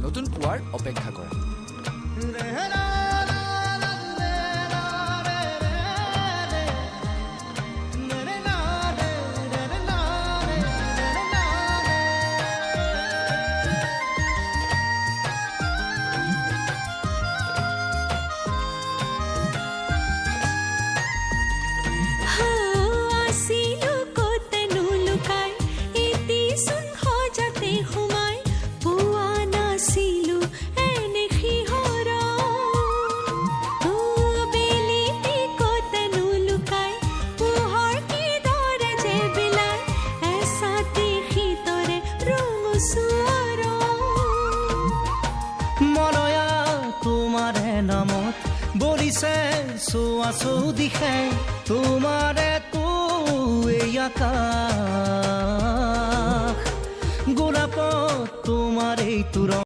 নতুন পুৱাৰ অপেক্ষা কৰা। আছিলো ক'তনো লুকাই, এটিচোন সজাতে সোমাই পোৱা নাছিলো এনে শিহৰণ। বেলিটি ক'তনো লুকাই, পোহৰ কিদৰে যে বিলাই এছাটি শীতৰে ৰঙচুৱাৰণ। মলয়া তোমাৰে নামত বলিছে চোৱা চৌদিশে, তোমাৰে তো এই আকাশ।